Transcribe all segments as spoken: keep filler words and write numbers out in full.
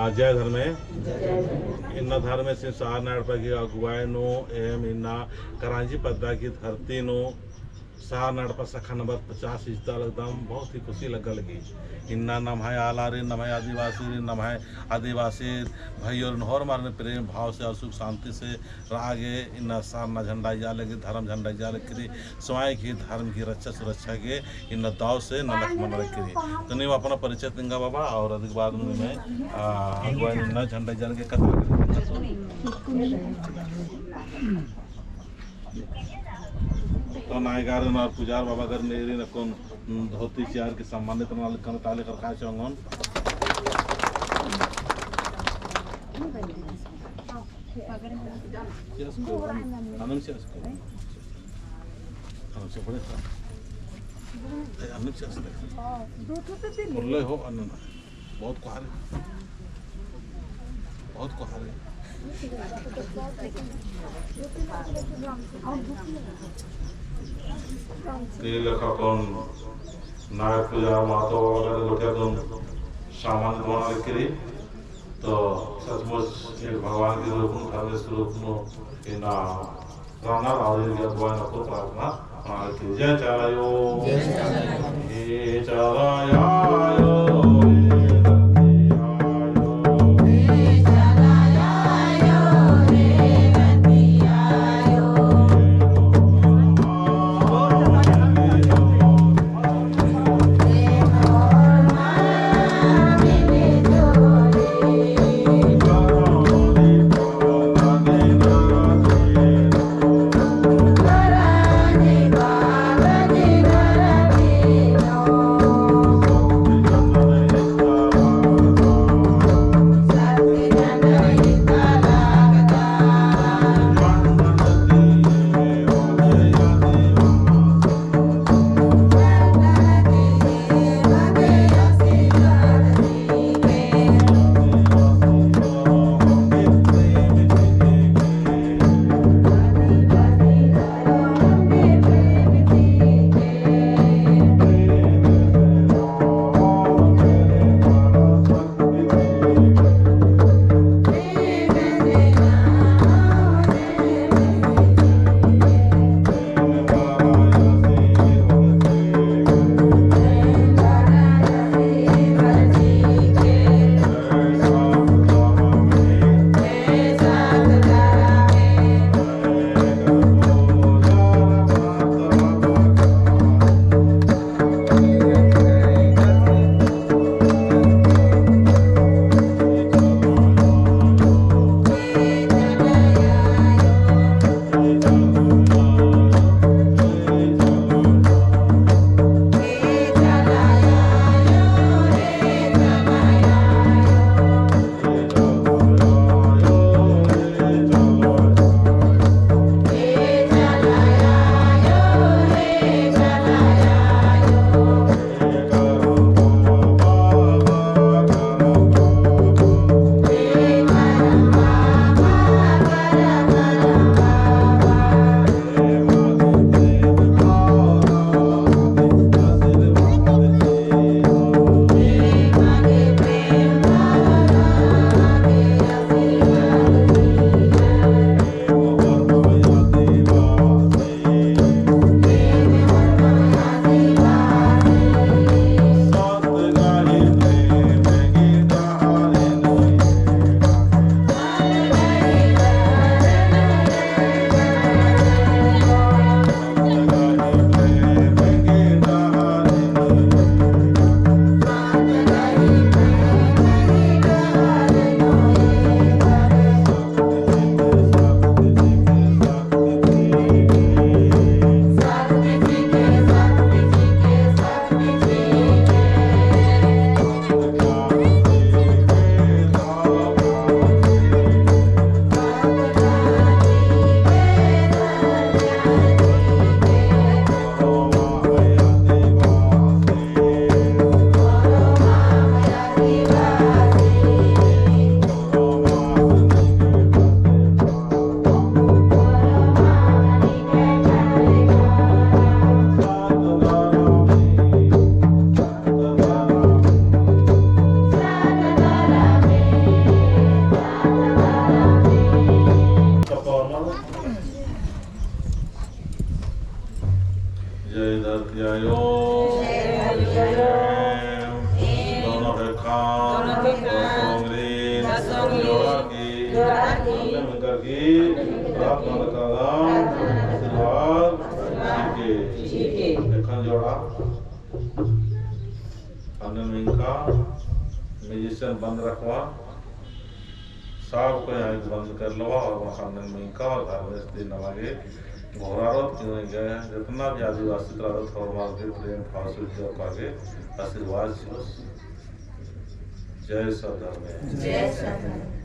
जय धर्मे। इन्ना धर्मेसिन सारना एड़पा गही अगुवाई नू एम इन्ना करांजी पद्दा गही धरती नू सारना एड़पा शाखा नंबर पचास इजता लगदम बहुत ही खुशी लग्गा लगी। इन्ना नम्है आलारिन, नम्है आदिवासीरिन, नम्है आदिवासी भइयोरिन होरमारिन प्रेम भाव से और सुख शांति से रआ गे इन्ना सारना झंडा इजा लगी, धर्म झंडा इजा लगी, स्वयं की धर्म की रक्षा सुरक्षा गे इन्ना दव से नलख मना लगी। तो नीम अपना परिचय तिंगा बाबा और अदिक बाद में मैं, आ, अगुवाई इन्ना झंडा इजा लगी कत्था करी। तो नायगारिन और पुजार बाबागारिन एरिन अक्कुन धोती चिअर की सम्मानित नना लक्कन ताले कर खाए चोंगोन। अनम से अस्को। अनम से बड़े था। ए, अनम से अस्को। बोले हो अनम। बहुत कोहार है। बहुत कोहार है। ते लेखा कौन नायक पूजा माता बाबा का गोठिया तुम सामान दुआना लिख करी। तो सचमुच एक भगवान के रूप में, धर्मेश के रूप में इन्ना रअनर और इनके अगुवाई नू प्रार्थना। हाँ, कि जय चाला आयो। जय चाला आयो। हे चाला आयो, हे धरती आयो। हे चाला आयो, हे धरती आयो। सोंगरी, जोड़ा की, जोड़ा की, अन्ने मिंकर की, प्रार्थना करना, आशीर्वाद, ठीक है। ठीक है। एखन जोड़ा, अन्ने मिंका, musician बंद रखवा, सब कोई आँख बंद कर लवा और वहाँ अन्ने मिंका और धर्मेस ती नमा गे गोहरारोत कि नमा गे जितना भी आदिवासी ती रअदत होरमार गे प्रेम भाव से उज्जोर का गे आशीर्वाद चिओस। जय सत धर्मेस। जय सत धर्मेस।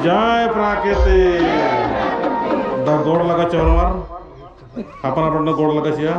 जय प्राकृतिक। द गोड़ लगा चोरमर। अपन अपन गोड़ लगा चिआ।